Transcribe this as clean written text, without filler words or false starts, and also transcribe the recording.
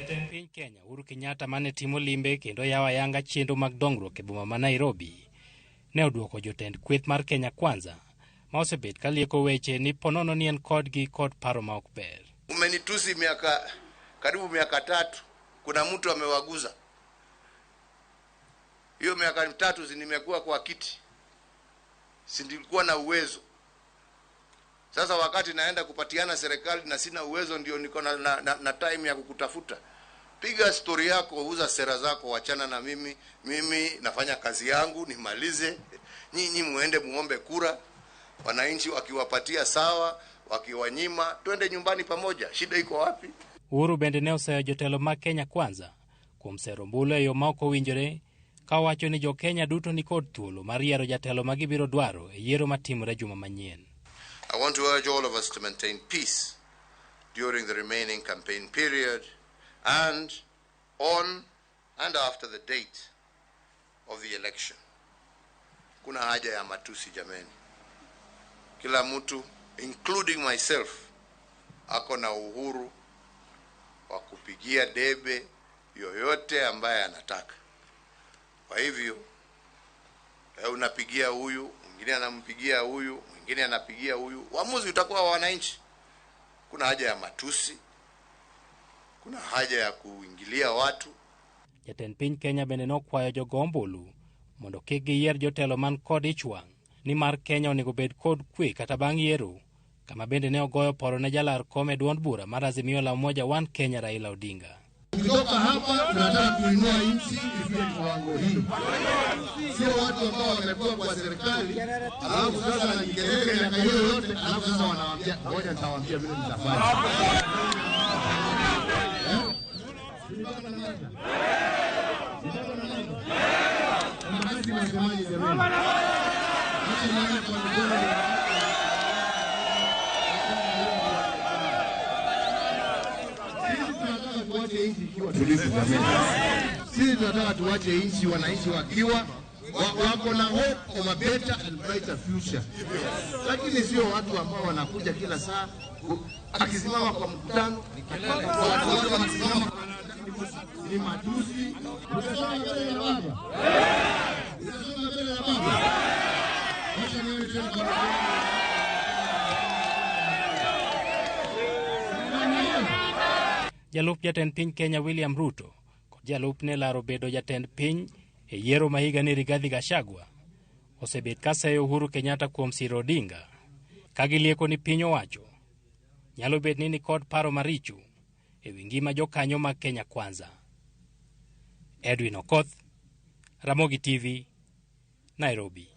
Jatend piny Kenya Uhuru Kenyatta mane timo limbe kendo yawo ayanga chenro mag dongruok e boma ma Nairobi ne oduoko jotend kweth mar Kenya Kwanza ma osebet ka lieko weche ni ponono ni en kodgi kod paro ma ok ber. Umenitusi miaka karibu miaka 3, kuna mtu amewaguza. Hiyo miaka 3 nimekuwa kwa kiti, si nilikuwa na uwezo. Sasa wakati naenda kupatiana serikali na sina uwezo, ndio niko na time ya kukutafuta. Piga story yako, uza sera zako, wachana na mimi. Mimi nafanya kazi yangu nimalize, nyinyi muende muombe kura. Wananchi wakiwapatia sawa, wakiwanyima twende nyumbani pamoja. Shida iko wapi? Uhuru bende ne oseyo jotelo mag Kenya Kwanza kuom sero ombulu e yo ma ok owinjore, ka owacho ni jo Kenya duto ni kod thuolo mar yiero jatelo ma gibiro dwaro e yiero matimore juma manyien. I want to urge all of us to maintain peace during the remaining campaign period and on and after the date of the election. Kuna haja ya matusi jameni. Kila mtu including myself ako na uhuru wa kupigia debe yoyote ambaye anataka. Kwa hivyo unapigia huyu, mwingine anampigia huyu, mwingine anapigia huyu. Uamuzi utakuwa wa wananchi. Kuna haja ya matusi, kuna haja ya kuingilia watu. Jatend piny Kenya bende nokwayo jogo ombulu mondo kik giyier jotelo man kod ich wang' nimar Kenya onego bed kod kwe kata bang' yiero, kama bende ne ogoyo poro ne jalar kom e duond bura mar Azimio la Umoja One Kenya Raila Odinga. Kutoka hapa tunataka kuinua nchi ifike kiwango hii. Sio watu ambao wamekuwa kwa serikali alafu sasa na kelele miaka hiyo yote alafu sasa wanawaambia ngoja nitawaambia vile nitafanya. Sisi tunataka tuache nchi wananchi wakiwa wako na hope of a better and brighter future. Lakini sio watu ambao wanakuja kila saa akisimama kwa mkutano, watu wanasimama ni matusi. Utasoma mbele ya baba. Utasoma mbele ya baba. Wacha nione tena kwa Jalup jatend piny Kenya William Ruto kod jalupne laro bedo jatend piny e yiero ma higa ni Rigathi Gachagua osebet ka seyo Uhuru Kenyatta kuom siro Odinga ka gilieko ni piny owacho nyalo bet ni nikod paro maricho e wi ngima jokanyo mag Kenya Kwanza. Edwin Okoth, Ramogi TV, Nairobi.